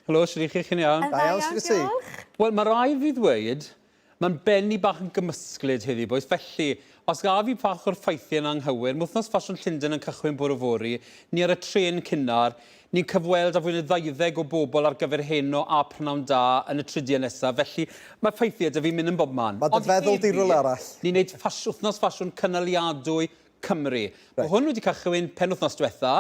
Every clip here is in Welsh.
Helo, shwt 'y chi? Chi'n iawn? Da iawn, shwt wyt ti? Wel, mae rai fi ddweud, mae'n ben i bach yn gymysglyd heddi, bois. Felly, os gaf fi bach o'r ffeithiau yn anghywir, mae Wythnos Ffasiwn Llundain yn cychwyn bore fory, ni ar y trên cynnar, ni'n cyfweld â fwy na ddauddeg o bobl ar gyfer heno a prynawn da yn y tridiau nesaf, felly mae ffeithiau 'da fi mynd yn bobman. Mae dy feddwl di rywle arall. Ni'n neud Wythnos Ffasiwn Cynaliadwy Cymru. Mae hwn wedi cychwyn penwythnos diwetha.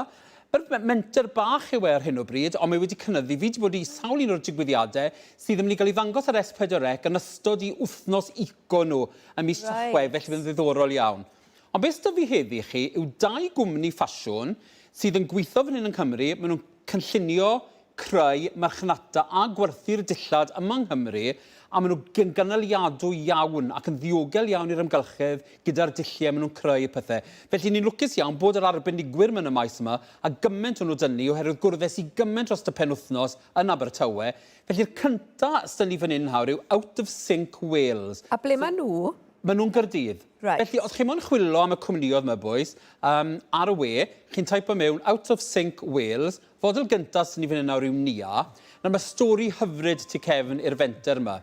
Mae'r menter bach yw e ar hyn o bryd, ond mae wedi cynyddu. Fi wedi bod i sawl un o'r digwyddiadau sydd yn mynd i gael ei ddangos ar S4C yn ystod i wythnos eco nhw ym mis Tachwedd, felly bydd yn ddiddorol iawn. Ond beth sydd 'da fi heddi i chi yw dau gwmni ffasiwn sydd yn gweithio fan hyn yng Nghymru, maen nhw'n cynllunio creu, marchnata a gwerthu'r dillad yma yng Nghymru a maen nhw yn gynaliadwy iawn ac yn ddiogel iawn i'r amgylchedd gyda'r dulliau maen nhw'n creu y pethau. Felly ni'n lwcus iawn bod yr arbenigwyr mewn y maes yma a gymaint o'n nhw 'da ni oherwydd gwrddes i gymaint dros y penwythnos yn Abertawe. Felly'r cynta s'da ni fan hyn nawr yw Out of Sync Wales. A ble maen nhw? Maen nhw'n Gaerdydd. Reit. Felly, os chi moyn chwilio am y cwmnïoedd 'ma, bois, um, ar y we, chi'n teipo mewn Out of Sync Wales, Fodel gynta sy'n ni fan hyn nawr yw Nia. Nawr mae stori hyfryd tu cefn i'r fenter yma.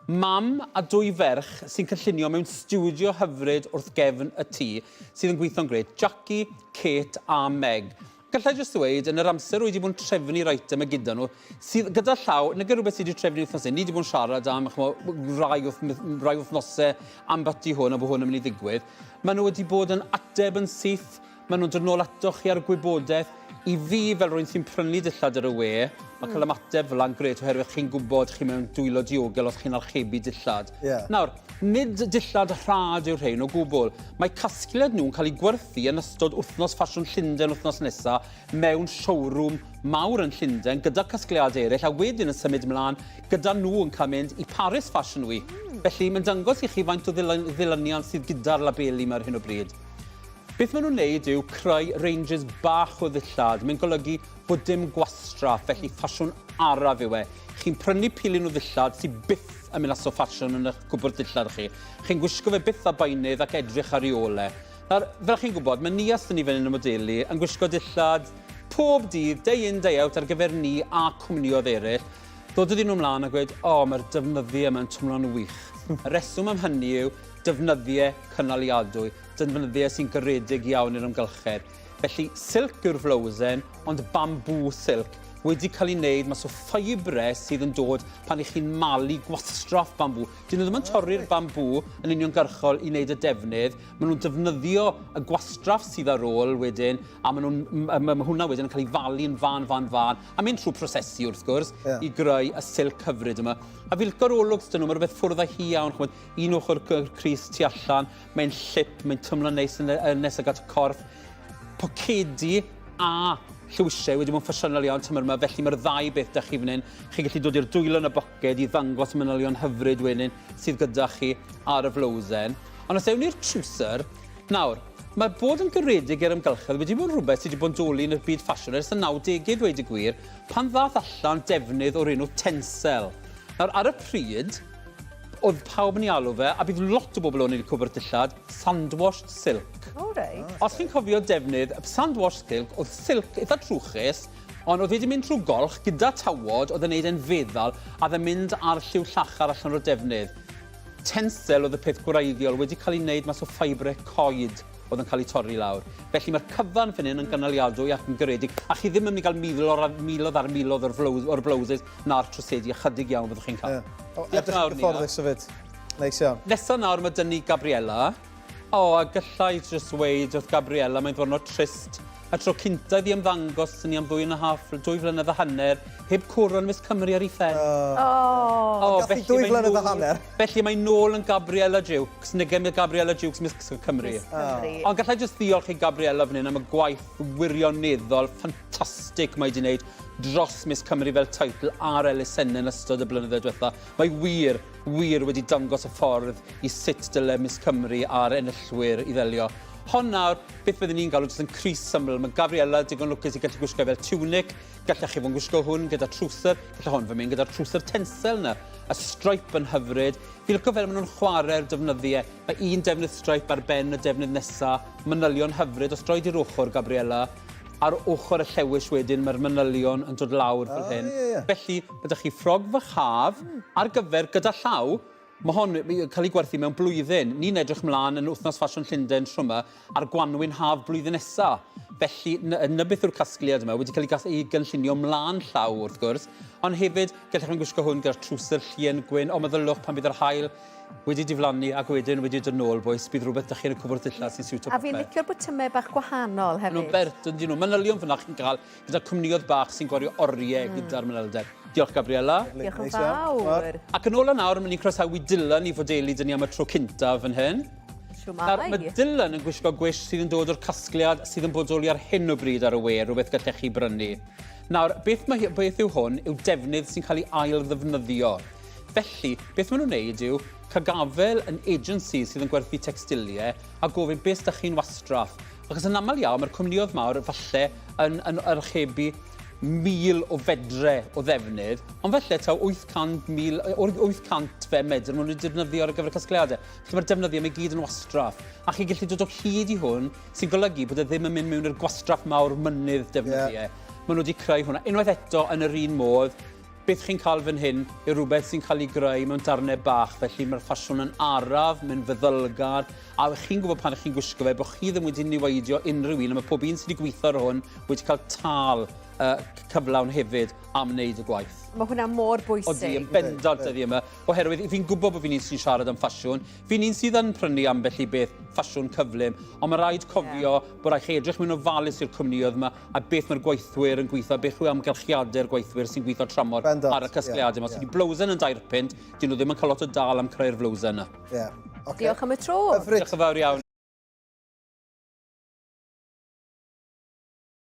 Mam a dwy ferch sy'n cynllunio mewn stiwdio hyfryd wrth gefn y tŷ sydd yn gweithio'n grêt, Jackie, Kate a Meg. Gallai jyst ddweud, yn yr amser rwy wedi bod yn trefnu'r eitem y gyda nhw, sydd gyda llaw, nag rhywbeth sydd wedi trefnu wythnos hyn, ni wedi bod yn siarad am chmo, rai, wyth, rai wythnosau am bati hwn a bod hwn yn mynd i ddigwydd. Maen nhw wedi bod yn ateb yn syth, Maen nhw'n dod nôl atoch chi ar y gwybodaeth. I fi, fel rhywun sy'n prynu dillad ar y we, mae cael ymateb fel 'na'n grêt oherwydd chi'n gwybod chi mewn dwylo diogel os chi'n archebu dillad. Yeah. Nawr, nid dillad rhad yw'r rhain o gwbl. Mae casgliad nhw'n cael eu gwerthu yn ystod wythnos ffasiwn Llundain wythnos nesa mewn showroom mawr yn Llundain gyda casgliadau eraill a wedyn yn symud ymlaen gyda nhw yn cael mynd i Paris Fashion Week. Felly mae'n dangos i chi faint o ddilyniant sydd gyda'r labeli 'ma ar hyn o bryd. Beth maen nhw'n wneud yw creu ranges bach o ddillad. Mae'n golygu bod dim gwastraff, felly ffasiwn araf yw e. Chi'n prynu pilyn o ddillad sydd byth yn mynd mas o ffasiwn yn eich cwpwrdd dillad chi. Chi'n gwisgo fe byth a beunydd ac edrych ar ei ôl e. Nawr, fel chi'n gwybod, mae Nia sy'n ni fan hyn y modelu yn gwisgo dillad pob dydd, day in, day out, ar gyfer ni a cwmnïoedd eraill. Ddododd un nhw mlaen a gweud, o, oh, mae'r defnyddiau yma'n twmlo'n wych. Y reswm am hynny yw defnyddiau cynaliadwy. Defnyddiau sy'n garedig iawn i'r amgylchedd. Felly, silk yw'r flowsen, ond bamboo silk, wedi cael ei wneud mas o ffibre sydd yn dod pan ych chi'n malu gwastraff bambŵ. Dyn nhw ddim yn torri'r bambŵ yn uniongyrchol i wneud y defnydd, maen nhw'n defnyddio y gwastraff sydd ar ôl wedyn, a maen nhw'n, mae hwnna wedyn yn cael ei falu'n fan, fan, fan, a mynd trwy prosesu wrth gwrs, yeah. i greu y silk hyfryd yma. A fi licio'r olwg dyn nhw, mae rhywbeth ffwrdd â hi iawn, chymod, un ochr crys tu allan, Mae'n llip, mae'n twmlo'n neis yn, yn nes ag at y corff. Pocedi a llwysiau wedi bod yn ffasiynol iawn tymor yma, felly mae'r ddau beth da chi fan hyn. Chi'n gallu dod i'r dwylo yn y boced i ddangos y manylion hyfryd wedyn sydd gyda chi ar y flowsen. Ond os ewn ni'r trwser, nawr, mae bod yn garedig i'r amgylchedd wedi bod yn rhywbeth sydd wedi bod yn doli yn y byd ffasiwn ers y 90au dweud y gwir, pan ddath allan defnydd o'r enw Tencel. Nawr, ar y pryd, Oedd pawb yn ei alw fe, a bydd lot o bobl o'n i'n cwbwrdd dillad, sandwashed silk. O, reit. Os chi'n cofio defnydd, sandwashed silk, oedd silk eitha trwchus, ond oedd wedi mynd trwy golch gyda tywod, oedd yn neud e'n feddal, a oedd e'n mynd â'r lliw llachar allan o'r defnydd. Tencel oedd y peth gwreiddiol, wedi cael ei wneud mas o ffibre coed oedd yn cael eu torri lawr. Felly mae'r cyfan fan hyn yn gynaliadwy ac yn garedig, a chi ddim yn mynd i gael milodd ar miloedd ar miloedd o'r, flows, o'r blouses na'r trwsedi, ychydig iawn fyddwch chi'n cael. Yeah. O, edrych yn gyfforddus hefyd. Neis iawn. Nesa nawr mae dyn ni Gabriella. O, a gallai jyst weud wrth Gabriella, mae'n ddwrnod trist. Y tro cynta iddi ymddangos ni am ddwy and a half, dwy flynedd a hanner, heb coron Miss Cymru ar ei phen. O, oh. oh, felly dwy flynedd a hanner. Felly mae nôl yn Gabriella Jukes, neu gem Gabriella Jukes Miss Cymru. Miss Cymru. Oh. Ond gallai jyst ddiolch i Gabriella fan hyn am y gwaith wirioneddol, ffantastig mae wedi wneud dros Miss Cymru fel teitl a'r elusennau yn ystod y blynyddoedd diwetha. Mae wir, wir wedi dangos y ffordd i sut dyle Miss Cymru a'r enillwyr i ddelio. Hon nawr, beth byddwn ni'n galw jyst yn crys syml. Mae Gabriella digon lwcus i gallu gwisgo fel tunic. Gallech chi fod yn gwisgo hwn gyda trwser. Gallai hon fod mynd gyda'r trwser tencel yna. Y stripe yn hyfryd. Fi licio fel maen nhw'n chwarae'r defnyddiau. Mae un defnydd stripe ar ben y defnydd nesa. Manylion hyfryd. Os droi di'r ochr, Gabriella. Ar ochr y llewis wedyn mae'r manylion yn dod lawr fel hyn. Ie, ie. Felly, mae 'da chi ffrog fach haf ar gyfer gyda llaw. Mae hon yn cael ei gwerthu mewn blwyddyn. Ni'n edrych mlaen yn Wythnos Ffasiwn Llundain tro 'ma ar gwanwyn haf blwyddyn nesa. Felly, 'na beth yw'r casgliad yma, wedi cael ei ei gynllunio mlaen llaw wrth gwrs, ond hefyd gallech chi'n gwisgo hwn gyda'r trwser llien gwyn, ond meddyliwch pan bydd yr haul wedi diflannu ac wedyn wedi dod nôl, bois, bydd rhywbeth 'da chi yn y cwpwrdd dillad sy'n siwto popeth. A fi'n licio'r botymau bach gwahanol hefyd. Maen nhw'n bert, yn dyn nhw. Manylion fyna chi'n cael gyda cwmnïoedd bach sy'n gwario oriau gyda'r manylder. Diolch, Gabriella. Diolch yn fawr. Ac yn ôl yn awr, mynd i'n croesawu Dylan i fodelu dyn ni am y tro cyntaf fan hyn. Shwmae. Nawr, mae Dylan yn gwisgo gwisg sydd yn dod o'r casgliad sydd yn bodoli ar hyn o bryd ar y we, rhywbeth gallech chi brynu. Nawr, beth, mae, beth yw hwn yw defnydd sy'n cael ei ail-ddefnyddio. Felly, beth maen nhw'n wneud yw cael gafael yn agency sydd yn gwerthu tecstiliau a gofyn beth ydych chi'n wastraff. Achos yn aml iawn, mae'r cwmnïoedd mawr falle yn, yn archebu 1,000 o fedre o ddefnydd, ond falle taw 800,000, 800 fe medr maen nhw'n defnyddio ar gyfer y casgliadau. Felly mae'r defnyddiau mae gyd yn wastraff. A chi'n gallu dod o hyd i hwn, sy'n golygu bod e ddim yn mynd mewn i'r gwastraff mawr mynydd defnyddiau. Yeah. Maen nhw wedi creu hwnna. Unwaith eto, yn yr un modd, Beth chi'n cael fan hyn yw rhywbeth sy'n cael ei greu mewn darnau bach, felly mae'r ffasiwn yn araf, mae'n feddylgar, a chi'n gwybod pan ych chi'n gwisgo fe bod chi ddim wedi niweidio unrhyw un, a mae pob un sydd wedi gweithio ar hwn wedi cael tâl uh, cyflawn hefyd am wneud y gwaith. Mae hwnna mor bwysig. Odi, yn bendant dyddi yma, oherwydd fi'n gwybod bod fi'n un sy'n siarad am ffasiwn, fi'n un sydd yn prynu ambell i beth ffasiwn cyflym, ond mae rhaid cofio yeah. bod rhaid chi edrych mewn ofalus i'r cwmnïoedd yma a beth mae'r gweithwyr yn gweithio, beth yw amgylchiadau'r gweithwyr sy'n gweithio tramor Bendant, ar y casgliadau yma. Yeah, Os ydy blowsen yn dair punt, dyn nhw ddim yn cael lot o dal am creu'r flowsen yna. Yeah. Okay. Diolch am y tro. Hyfryd. Diolch yn fawr iawn.